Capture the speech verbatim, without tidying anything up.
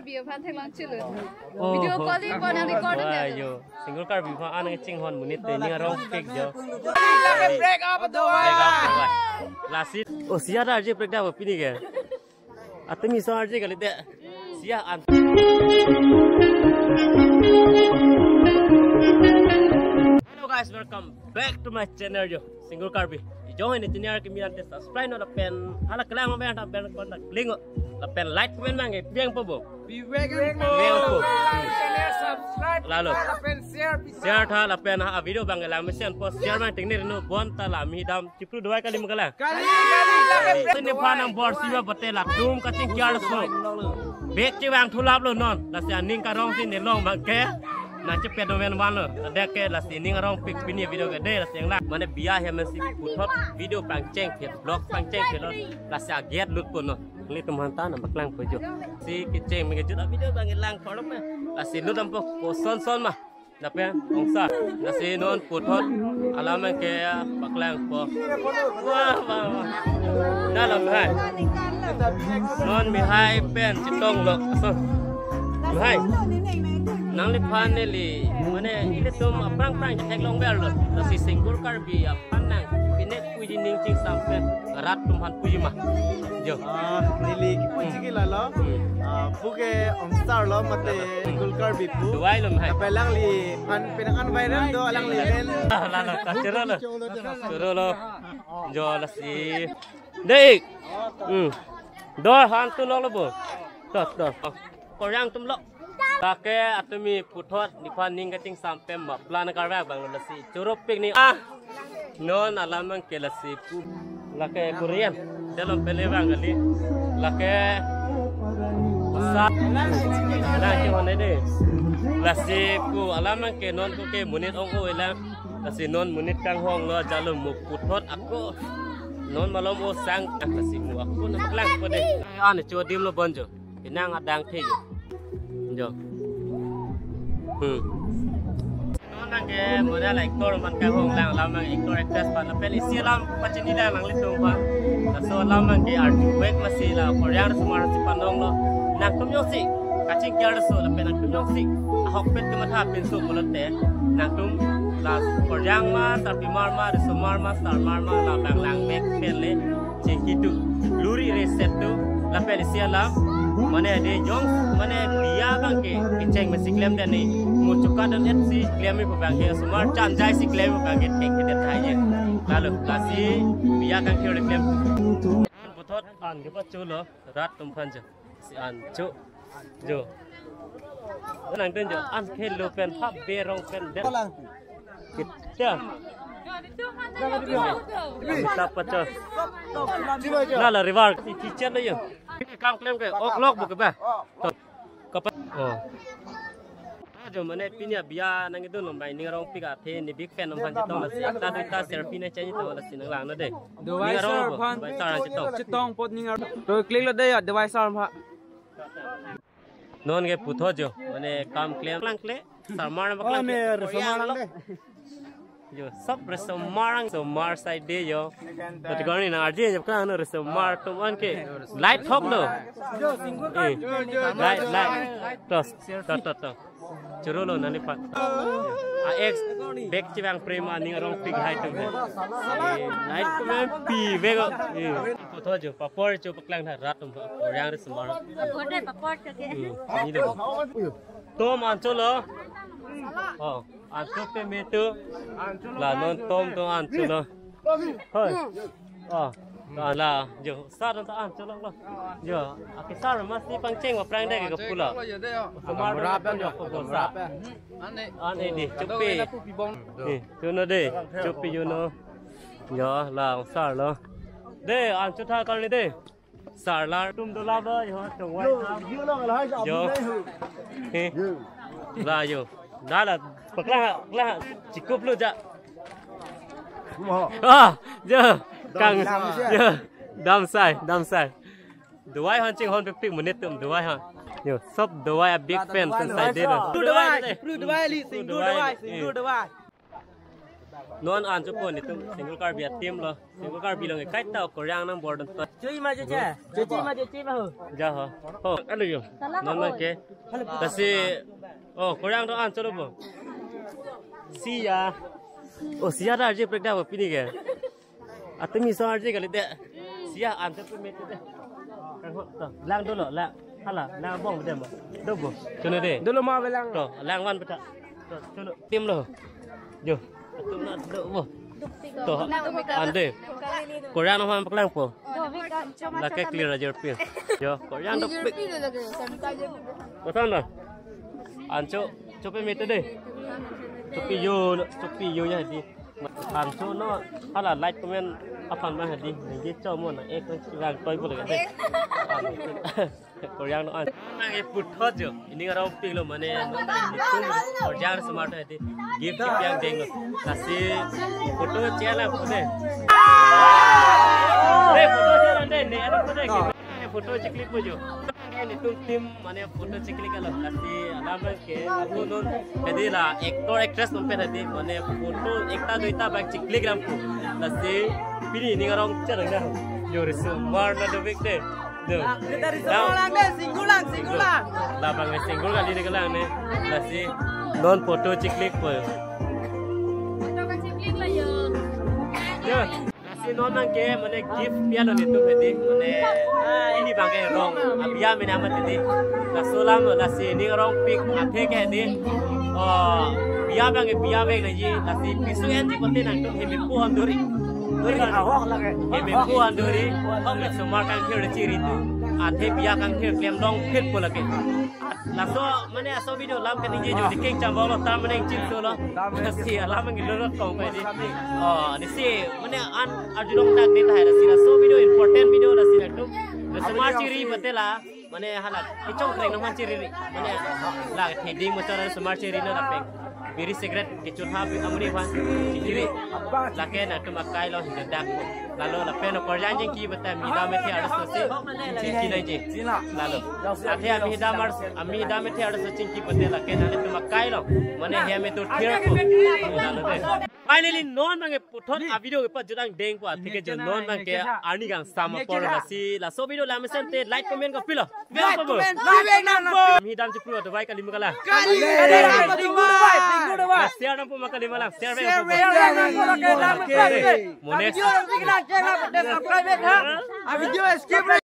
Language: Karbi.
Video aphan theklong chulu. Oh, video oh. Calling pon ang record. Wah, ya. Yo, Single Karbi aphan an chinghon monit te ning arongpik jo. Break up do. Break up do. Lasi. Oh, sia da arje break up pini ke. Atumi so arje kali te. Sia an. Hello guys, welcome back to my channel jo. Single Karbi. Ijo ini channel kami nanti subscribe no lapen hala kelang ben ta ben kon ta klingo. Lapen like comment bang ke piang po bo. Piang po. Lalu. Share tha lapen ha video bang ke lang mesen po share bang ting ni no bon ta la mi dam chipru dua kali mengkala. Kali kali. Sini panang bor siwa bete la dum kachingkiar so. Bek chiwang thulap lo non. Lasi aning karong sini long bang ke. Nang chepet domen van lo. Dak ke lasi ning arongpik pini video ke de lasi yang lang. Mane biya hem si puthot video pangcheng phit, vlog pangcheng phit lo. Lasi aget lut pon lo. Nelitum aphan ta nang paklang po jo. Si kecheng mengejut video bang lang kolom ma. Lasi lut ampo koson son ma. Dapen ongsa. Lasi non puthot alam ke paklang po. Wah, wah, wah. Dalam hai. Non mihai pen chetong lo. So. Mihai. Nangliphan neli, mane ilitum aphrang phrang chetheklong ver lo. Lasi Single Karbi aphan nang pine puji ning chingsam pen rat atum aphan puji ma. Jo. Ah, neli kipu chiki lalo. Hmm. Ah, puke ongsa lo mate Single Karbi pu. Duai lo mihai. Tapi alangliphan penang an viral do alangli len. Ah, lalo, ta choro lo. Choro lo. Jo lasi. Dei. Hmm. Dor han tu lo lo bo. Tot, tot. Koryang atum lo. Lake atumi puthot nephan ning kachingsam pen ma plan karvek bang lasi choro pik ni. Ah. Non alam bang ke lasi pu. Lake Korean. Dalam pele bang kali. Lake sa. Lake mana de. Lasi pu alam bang ke non ko ke monit ong o elang. Lasi non monit kanghong lo jalo mo puthot ako. Non malom o sang lasi mo ako na lang po de. Ani cho dim lo bon jo. Pinang adang the jo. Jo. Hmm. Non nang ke model actor aphan kanghong lang alam nang actor actress aphan lapen isi alam pachini lang nanglitum aphan. Laso alam nang ke arju bek masi la Korean sumar si pandong lo. Nangtum jongsi kachingkiar so lapen nangtum jongsi ahokpet kematha pinso pulote nangtum la Korean ma, Sarpimar ma, Risomar ma, Sarmar ma, la bang lang mek pen le chingki tu, luri reset tu, lapen isi alam, mane de jong, mane biya bang ke, kecheng mesi klemdet ni, mo chuka dan et si klem mi pu bang ke, sumar chan jai si klem mi pu bang ke, thek ke det thai je. Lalu, lasi, biya kangthir klem. Puthot an ke pa chulo, rat atum aphan je. Si an cho. Jo. Nangdun jo an khelo pen hap berong pen det. Kita. Kita pacho. Nala rival si teacher lo jo. Kam klem ke ok lok bu ke ba. Kapat. Oh. Ah, jo mane pini abiya nangdun lom bai ning arongpik athe ni big fan lom aphan chetong lasi. Ta dui ta selfie na chai chetong lasi nang lang na de. Dewai sir aphan chetong. Chetong pot ning arong. To klik lo de ya dewai sir aphan. Non ke puthot jo, mane kam klem lang kle, Sarmar na Oh, paklang ne, kle. Risomar lang de. Jo, sab Risomar lang, Risomar side de jo. But kani na arje jab kang na Risomar atum an ke light thop lo. Jo, single Eh, light, light. Tos, tos, tos, tos. Choro lo nani pat. A ex bek chibang prema ning arongpik hai atum. Eh, light tum pi bek. Eh, puthot jo, papor jo paklang tha rat atum. Yang Risomar. Papor de, papor cho ke. Hmm, ini dong. Tom an cholo. Oh, an cho pe me tu. La non tom to an cholo. Hoi. Oh, la la jo sar ta an cholo lo. Jo, ake sar masi pangcheng wa prang de ke pula. Mura pen jo, mura pen. An e di, chopi. Eh, chuno de, chopi chuno. Jo, la sar lo. De, an chotha kali de. Sarlar atum do laba, yo, tongwai. Yo, yo, lo, lo, hai, Yo. Abdul, hai, ho. Eh. Yo. La, yo. Da la, paklang, paklang, chikup lo ja. Mo. Ah, jo. Kang, Dam, dam. Yo. Dam sai, dam sai. Dewai han chinghon pik pik monit atum dewai han. Yo, sab dewai a big fan san sai de lo. Dewai, dewai, dewai, dewai, dewai. Non an chopo netum single Karbi a-team lo. Single Karbi along kaita Korean nang bordon to. Chui ma chui cha. Chui chui ma chui chui ma ho. Ja ho. Ho, alo yo. Non ma ke. Lasi, oh, Korean do an cholo bo. Siya. Oh, siya ta arje prekda bo pini ke. Atumi so arje kali de. Siya an te pe me te de. Kang ho to. Lang dolo, lang. Hala, lang bong de mo. Do bo. Chunu de. Dolo ma belang. To, lang van beta. To, chunu. Team lo. Jo. Atum na do bo. To, ante. Korean nama paklang po. Lake clear ajar pil. Jo, Korean dopik. Kosan na. Ancho, chope mete de. Chopi yo, chopi yo ya di. Ancho no, hala like comment aphan ma di. Ngi cho mo na ek rang toi bole de. Korean no an. Nang e puthot jo. Ini ngarong pik lo mane. Korean smart hai di. Gift yang deng lo. Lasi photo chela photo. Re photo chela de ne ano photo. Photo cheklik po jo. Netum team mane photo cheklik lo. Lasi alam ke aku non jadi la actor actress non pen hadi mane photo ekta duita bak cheklik ram po. Lasi pini ini ngarong cherang na. Jo risomar na dopik de. Do. Kita risomar lang de, single lang, single lang. Labang ne single kali ne kelang ne. Lasi non photo cheklik po. Photo ka cheklik la yo. Jo. Lasi non nang ke mane gift pi-an lo netum hadi mane ini bang ke rong abia mena amat hadi. Laso alam lasi ini rong pik athe ke hadi. Oh, bia bang ke bia bang na ji lasi pisu en ji kote nangtum hemi pu han duri. Duri ahok lage. Hemi pu han duri. Risomar kangthir chiri tu. Athe bia kangthir klem dong phit po lake. Laso mane aso video alam kaningje jo diking chambau lo ta mane chin so lo. Lasi alam ngi lorot kong kai di. Oh, nisi mane an arjulong dak di tahai lasi laso video important video lasi latum. Risomar chiri pate la mane hala kichong kreng naman chiri ri. Mane la theding mochor risomar chiri na lapeng. Biri cigarette kichun ha bi amri phan chiri. Lake nangtum akai lo hindak. Lalo lapen okorjan jengki bata amida methe arloso si chingki nangji. Lalo. Athe amida mar amida methe arloso chingki bata lake nangtum akai lo. Mane he me tur thir ko. Lalo de. Finally non nang e puthot a video ke pa judang deng po athe ke jo non nang ke arni gang sama por lasi laso video la mesen te like comment ko pilo. Like, comment, like, comment. Amidam chipru to bai kali ma kala. Kali, kali, kali, kali, kali, kali. Share nang po ma kali ma lang. Share. Share, share, share, share. Mo next. Video, video, video, subscribe, ha? A video skip